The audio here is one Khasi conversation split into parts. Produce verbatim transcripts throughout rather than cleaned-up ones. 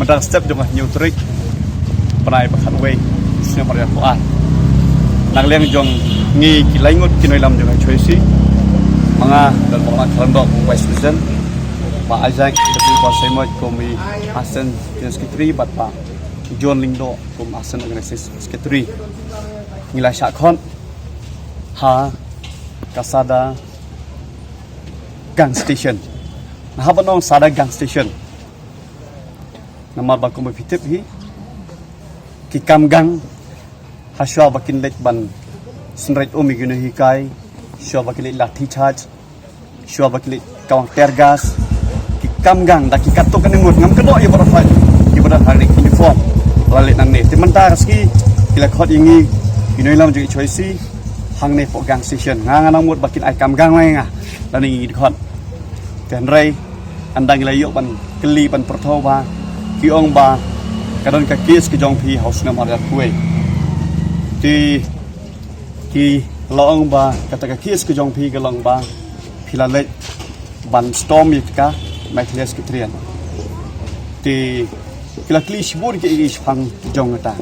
Dang step jong ka hynñiew tarik bnai ba khatwei, snem ar hajar arphew ar. Na ka liang jong ngi ki lai ngut ki nongïalam jong ka H Y C, ma nga Don Bongla Kharlandok kum Vice President, Bah Isaac W Basaiawmoit kum i Assistant General Secretary, bad Bah John Lyngdoh kum Assistant Organizing Secretary, ngi la shah khot ha ka Sadar Gang Station. Nga hap ban ong Sadar Gang Station namar ba kumba phi tip hi, ki kam gang, ha shuwa ba kin leit ban synreit um ïa ki nonghikai, shuwa ba kin leit lathi charge, shuwa ba kin leit kawang tear gas, ki kam gang da ki katto katne ngut, ngam kynnoh ïa baroh, ïa baroh ha ki uniform la leit nangne. Te mynta ka sngi ki la khot ïa ngi ki nongïalam jong H Y C hangne hapoh Gang Station. Nga nga nang mut ba kin ai kam gang ma nga, lane ngi khot. Te hynrei ynda ngi la ïoh ban kylli ban pyrthuh ba ki ong ba ka don ka case ka jong phi ha u snem ar hajar arphew wei. Te ki la ong ba kata ka case ka jong phi ka long ba phi la leit ban storm ïa ka Meghalaya Secretariat. Te ki la kylli shibun ki ïa ki shaphang jong kata.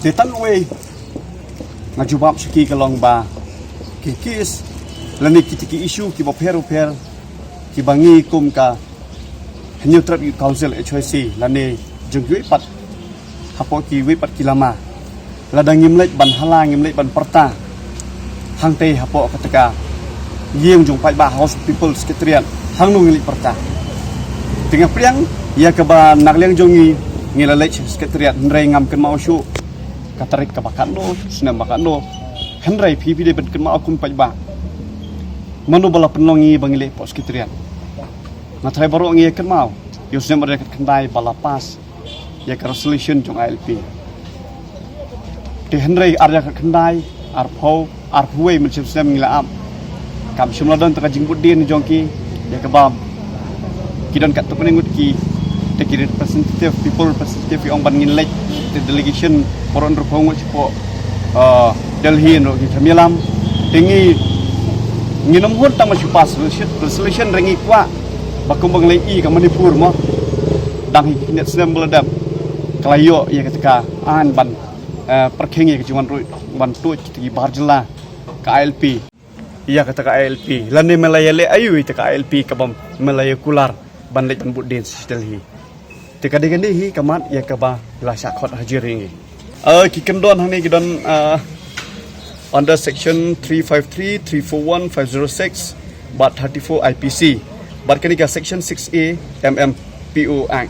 Te tang wei nga jubab sha ki ka long ba ki case lane kita ki issue kiba pher u pher kiba ngi kum ka Hynñiewtrep Youth Council H Y C lane jong kiwei pat hapoh kiwei pat ki lama, lada ngim leit ban hala, ngim leit ban pyrta hangtei hapoh kata ka ïing jong paidbah, House of People Secretariat, hangno ngin leit pyrta? Te nga pdiang ïa kaba na ka liang jong ngi, ngi la leit sha Secretariat, hynrei ngam kynmaw shuh ka tarik kaba katno, snem ba katno. Hynrei phi phi dei ban kynmaw kum paidbah, mano ba la pynlong ïa ngi ba ngi leit hapoh Secretariat? Nga tharai baroh ngi ïa kynmaw ïa u snem ar hajar khatkhyndai ba la pass ïa ka resolution jong I L P. Te hynrei ar hajar khatkhyndai, arphew, arphew wei, mynshem snem ngi la ap. Kam shym la don ta ka jingbud dien jong ki ïa kaba ki don katto katne ngut ki, te ki representative, people representative ki ong ban ngin leit, te delegation baroh hynriewphew ngut shapoh, uh, Delhi ruh ki kam ïalam. Te ngi, ngin ym hun tang ba shu pass resolution, resolution, hynrei ngi kwah ba kumba ngi la ïohi ka Manipur mo, dang hi ki khyndiat snem ba la dep, ka la ïoh ïa kata ka aiñ ban, eh, pyrkhing ïa ka jingwan ruh ban tuid kita ki bar jylla ka I L P. Ïa kata ka I L P lane me la ïaleh aïu ïa kata ka I L P kaba me la ïa kular ban leit ban bud dien sha Delhi? Te ka dei kane hi ka mat ïa kaba la shah khot hajir ïa ngi. Eh, ki kyndon hangne ki don, eh, under section three five three, three four one, five zero six bad thirty-four I P C bad kane ka section six A M M P O Act.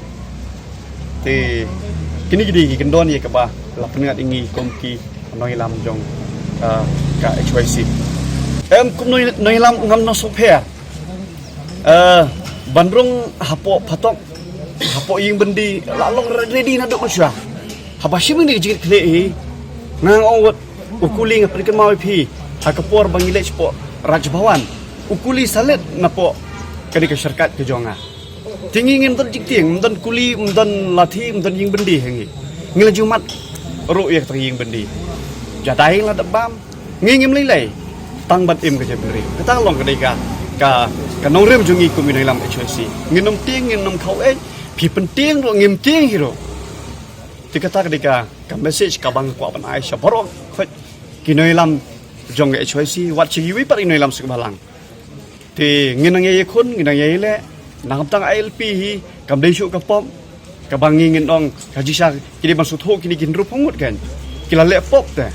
Te kine ki dei ki kyndon ïa kaba la pynngat ïa ngi kum ki nongïalam jong, eh, ka H Y C. Em, kum nong, nongïalam ngam nang sngewpher, eh, ban rung hapoh phatok, hapoh ïing byndi, la long ready naduh mynshuwa. Haba shim ïa kane ka jingkitkhlieh hi, nga ong wat u kuli, nga pynkynmaw ïa phi ha ka por ba ngi leit shapoh Raj Bhavan, u kuli sa leit napoh kane ka shortcut ka jong nga. Te ngi ngim don jingtieng, ym don kuli, ym don lathi, ym don ïing byndi ha ngi. Ngi la ju mad ruh ïa kata ka ïing byndi. Jadai la dep bam. Ngi ngim lei lei tang ban im ka jaitbynriew. Kata long ka dei ka, ka, ka nongrim jong ngi kum ki nongïalam H Y C. Ngin ym tieng, ngin ym khaw eh. Phi pyntieng ruh, ngim tieng hi ruh. Te kata ka dei ka, ka message kaba nga kwah ban ai sha baroh khoit ki nongïalam jong ka H Y C, wat sha kiwei pat ki nongïalam suk balang. Te ngin nang ïa ïakhun, ngin nang ïa ïaleh, nangta ka I L P hi kam dei shuh ka pop kaba ngi ngin ong ka jingshisha. Ki dei ban sngewthuh kine ki hynriewphew ngut kan, ki la leh pop te.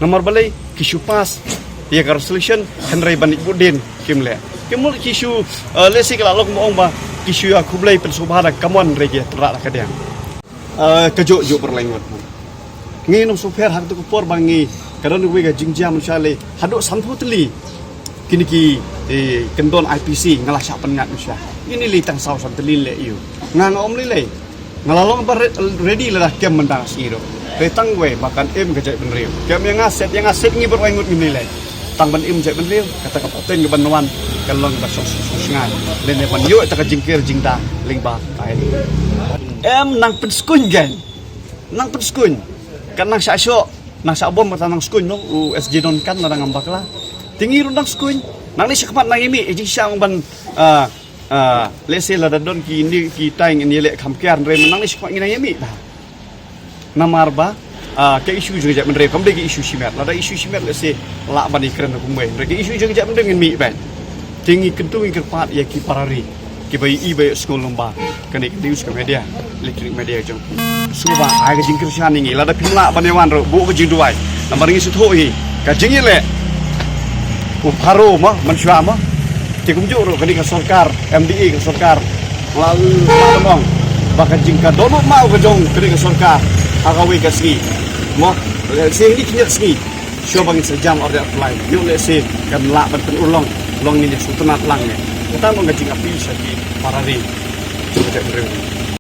Namar balei? Ki shu pass ïa ka resolution, hynrei ban leit bud dien kim leh. Ki mut ki shu, eh, lehse ki la long mo ong ba ki shu ïa khublei pynsngewbha da ka mon, hynrei ki ïa tynrah da ka diang. Eh, kajuh juh baroh lai ngut. Ngi nang sngewpher ha katu ka por ba ngi, ka don kawei ka jingjia mynshuwa lei haduh sanphew tylli. Kine ki, eh, kyndon I P C nga la shah pynngat mynshuwa. Ngi lei tang saw san tylli lei ïa u. Nga nga ym lei lei. Nga la long ba re-, ready lada kem mynta ka sngi ruh. Hynrei tang wei ba kan im ka jaitbynriew. Kem ïa nga, set ïa nga, set ngi baroh lai ngut ngim lei lei. Tang ban im jaitbynriew, kata ka pateng ka ban wan, kan long ba shong shong shong shngai. Lane ban ïoh ïa ta ka jingker jingda lyngba ka I L P. Em, nang pynskuñ kan. Nang pynskuñ. Kan nang shah shoh, nang shah bom, kata nang skuñ noh u S J Don kan, lada ngam bakla. Te ngi ruh nang skuñ. Nang leit sha khmat nang ïa mih, eh, jingshisha ban, ah, Ah, lehse lada don kine ki tang ngi leh kham kiar hynrei mynta ngi shu kwah ngi nang ïa mih ba. Namar ba, ah, ka issue jong ka jaitbynriew kam dei ka issue shimet. Lada issue shimet lehse lah ban ïakren kumwei. Hynrei ka issue jong ka jaitbynriew ngin mih ban. Te ngi kyntu ngi kyrpad ïa ki para ri kiba ïohi ba ïohsngew lyngba kane ka news ka media, electronic media jong. Sngewbha ai ka jingkyrshan ïa ngi, lada phim lah ban ïawan ruh buh ka jingduwai. Namar ngi sngewthuh hi ka jingïaleh u Pharo mo, mynshuwa mo. Te kumjuh ruh kane ka sorkar M D A, ka sorkar la, la ban ong ba ka jing ka dohnud maw ka jong kane ka sorkar ha kawei ka sngi mo, lehse hynñiew khyndiat sngi. Shuwa ba ngin sa jam ar dei ar tylli, ïoh lehse kan lah ban pynurlong, long ngin ïa sngewtynnat lang ne. Kata long ka jingappeal sha ki para ri jong ka jaitbynriew.